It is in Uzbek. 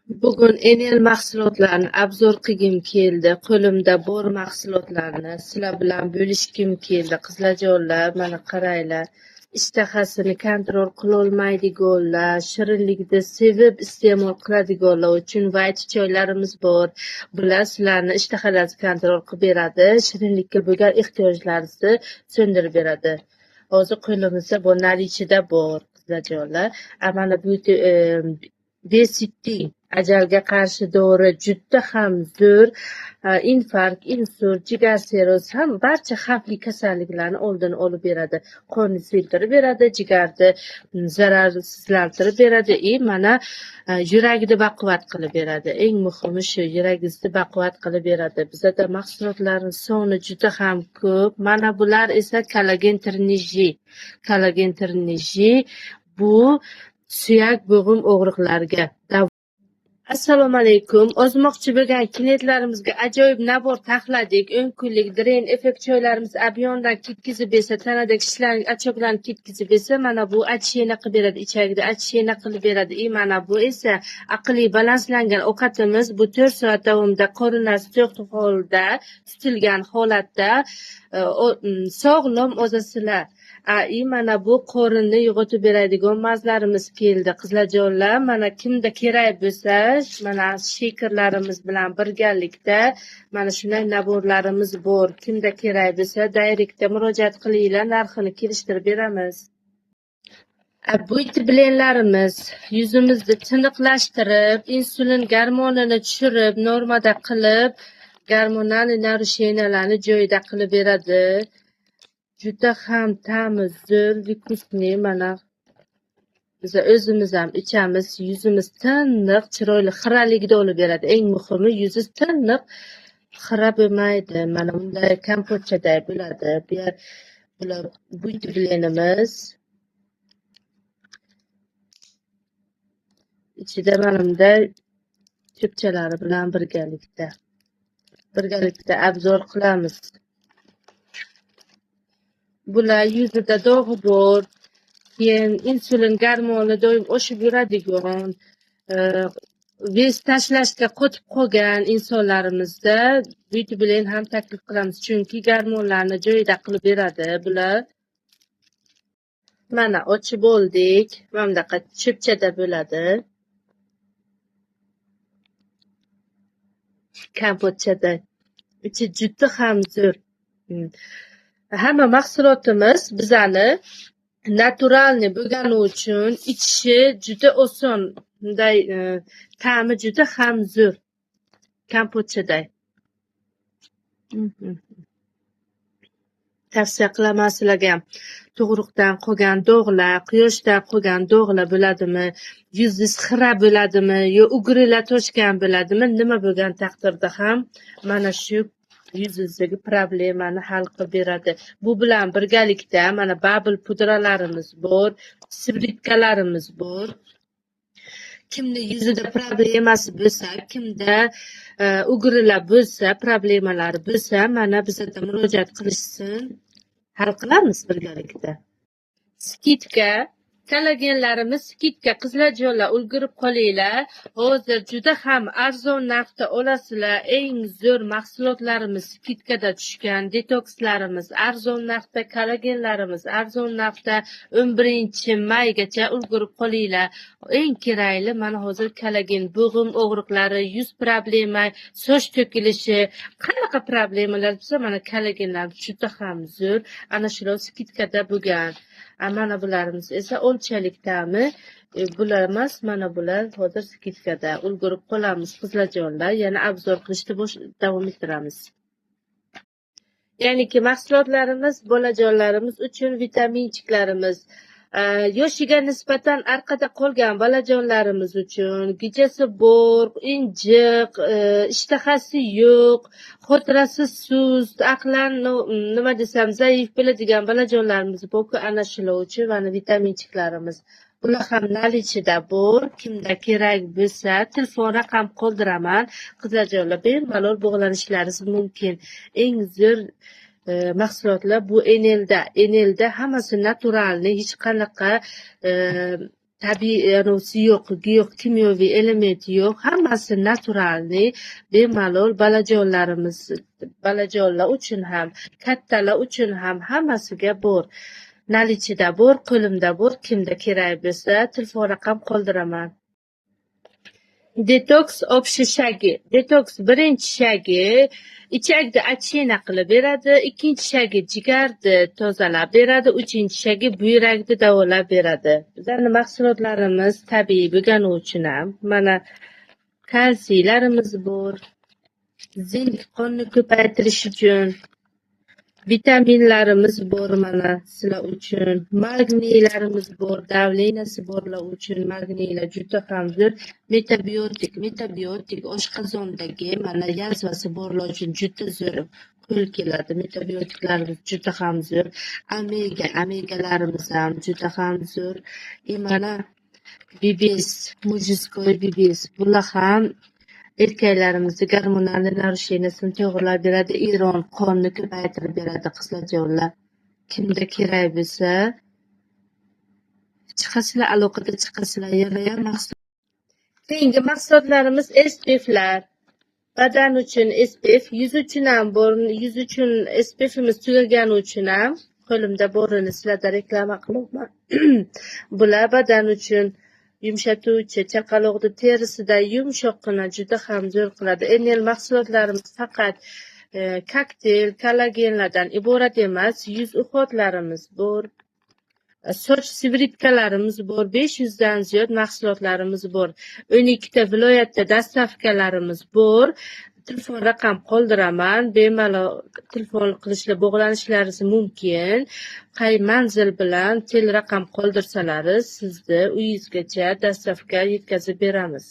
Bugun Enel mahsulotlarini obzor qilgim keldi. Qo'limda bor mahsulotlarni sizlar bilan bo'lishgim keldi. Qizlarjonlar, mana qaranglar. Ishtahasini kontrol qilolmaydiganlar, shirinlikni sevib iste'mol qiladiganlar uchun white choylarimiz bor. Bular sizlarni ishtahalaringizni kontrol qilib beradi, shirinlikka bo'lgan ehtiyojlaringizni so'ndirib beradi. Hozir qo'limizda bu narichida bor, qizlarjonlar. Mana bu Besiting ajalga qarshi dori juda ham zo'r, infarkt, insult, jigar sirroz ham barcha xavfli kasalliklarni oldini olib beradi. Qonni suyultirib beradi, jigarni zararsizlantirib beradi, mana yuragini baquvvat qilib beradi. Eng muhimi shu, yuragingizni baquvvat qilib beradi. Bizda mahsulotlarning soni juda ham ko'p. Mana bular esa kollagen tirniji. Kollagen tirniji bu suyak bo'g'im og'riqlarga. Assalomu alaykum. Ozmoqchi bo'lgan klientlarimizga ajoyib nabor taxladik. 10 kunlik Drain Effect choylarimiz abyondan ketkizib bersa, tanadagi shishlarni, achoklarni ketkizib bersa, mana bu achishena qilib beradi, ichagida achishena qilib beradi. Mana bu esa aqliy balanslangan ovqatimiz. Bu 4 soat davomida qorinlar to'q holda, tutilgan holatda sog'lom ozasizlar. Mana bu qorinni yo'qotib beradigan mazlarimiz keldi. Qizlarjonlar, mana kimda kerak bo'lsa, mana shakerlarimiz bilan birgalikda mana shunday naborlarimiz bor. Kimda kerak bo'lsa, direktga murojaat qilinglar, narxini kelishtirib beramiz. Beauty blendlarimiz yuzimizni tiniqlashtirib, insulin gormonini tushirib, normada qilib, gormonal narusheniyalarni joyida qilib beradi. Juda ham ta'mi zo'r, vkusniy. Mana biz o'zimiz ham ichamiz, yuzimiz tiniq, chiroyli xiraligida olib beradi. Eng muhimi yuzingiz tiniq, xira bo'lmaydi. Mana bunday kompotchaday bo'ladi. Bu yer bular beauty blendimiz. Ichida mana bunday cho'pchalari bilan birgalikda obzor qilamiz. Bular yuzida dog'i bor, keyin insulin gormoni doim oshib yuradigan, vес tashlashga qotib qolgan insonlarimizda beauty blend ham taklif qilamiz, chunki gormonlarni joyida qilib beradi bular. Mana ochib oldik. Mana bunaqa cho'pchada bo'ladi. Kompotchada. Ichi juda ham zo'r. Hamma mahsulotimiz bizani naturalniy bo'lgani uchun ichishi juda oson. Bunday ta'mi juda ham zo'r. Kompotchaday. Tavsiya qilaman sizlarga ham. Tug'ruqdan qolgan dog'lar, quyoshdan qolgan dog'lar bo'ladimi, yuzingiz xira bo'ladimi, yo ugrilar toshgan bo'ladimi, nima bo'lgan taqdirda ham mana shu yuzingizdagi problemani hal qilib beradi. Bu bilan birgalikda mana bubble pudralarimiz bor, sibritkalarimiz bor. Kimni yuzida problemasi bo'lsa, kimda ugrilar bo'lsa, problemalari bo'lsa, mana bizga murojaat qilishsin. Hal qilamiz birgalikda. Skidka, kollagenlarimiz skidka, qizlarjonlar ulgurib qolinglar. Hozir juda ham arzon narxda olasizlar. Eng zo'r mahsulotlarimiz skidkada tushgan, detokslarimiz arzon narxda, kollagenlarimiz arzon narxda 11 maygacha ulgurib qolinglar. Eng kerakli mana hozir kollagen, bo'g'im og'riqlari, yuz problema, soch to'kilishi, qanaqa problemalar bo'lsa, mana kollagenlar juda ham zo'r. Ana shular skidkada bo'lgan. Mana bularimiz esa olchalik ta'mi. Bular emas, mana bular hozir skidkada. Ulgurib qolamiz qizlarjonlar, yana obzor qilishni davom ettiramiz. Ya'niki mahsulotlarimiz bolajonlarimiz uchun vitaminchiklarimiz, yoshiga nisbatan orqada qolgan bolajonlarimiz uchun, gijasi bor, injiq, ishtahasi yo'q, xotirasi sust, aqlan nima desam zaif bo'ladigan bolajonlarimiz borku, ana shular uchun mana vitaminchiklarimiz. Bular ham nalichida bor. Kimda kerak bo'lsa, telefon raqam qoldiraman. Qizlarjonlar bemalol bog'lanishlaringiz mumkin. Eng zo'r mahsulotlar bu Enelda. Enelda hammasi naturalniy, hech qanaqa Tabiiy anavisi yo'q, yo'q, kimyoviy elementi yo'q, hammasi натуральный, bemalol bolajonlarimiz, bolajonlar uchun ham, kattalar uchun ham hammasiga bor. Наличие da bor, qo'limda bor, kimda kerak bo'lsa, telefon raqam qoldiraman. Detoks общий шаги. Detoks birinchi шаги ichakni очищение qilib beradi, ikkinchi шаги jigarni tozalab beradi, uchinchi шаги buyrakni davolab beradi. Bizlarning mahsulotlarimiz tabiiy bo'lgani uchun ham mana kalsiylarimiz bor, zink qonni ko'paytirish uchun, vitaminlarimiz bor mana sizlar uchun, magniylarimiz bor, давление si borlar uchun magniylar juda ham zo'r, metabiotik oshqozondagi mana язва si borlar uchun juda zo'r qo'l keladi. Metabiotiklarimiz juda ham zo'r, omegalarimiz ham juda ham zo'r. И mana Bibes, мужской Bibes, bular ham erkaklarimizni gormonal нарушение sini to'g'rilab beradi, iron qonni ko'paytirib beradi qizlarjonlar. Kimda kerak bo'lsa, chiqasizlar, aloqada chiqasizlar. Yanayam mahsulot. Keyingi mahsulotlarimiz SPFlar. Badan uchun SPF, yuz uchun ham bor, yuz uchun SPFimiz tugagani uchun ham qo'limda borini sizlarda reklama qilyapman. Bular badan uchun yumshatuvchi, chaqaloqni terisida yumshoqqina juda ham zo'r qiladi. NL mahsulotlarimiz faqat kokteyl, kollagenlardan iborat emas, yuz уход larimiz bor. Soch сыворотка larimiz bor, 500 dan ziyod mahsulotlarimiz bor. 12 ta viloyatda доставка larimiz bor. Telefon raqam qoldiraman, bemalol telefon qilishlar, bog'lanishlaringiz mumkin. Qay manzil bilan tel raqam qoldirsalaringiz, sizni uyingizgacha доставка yetkazib beramiz.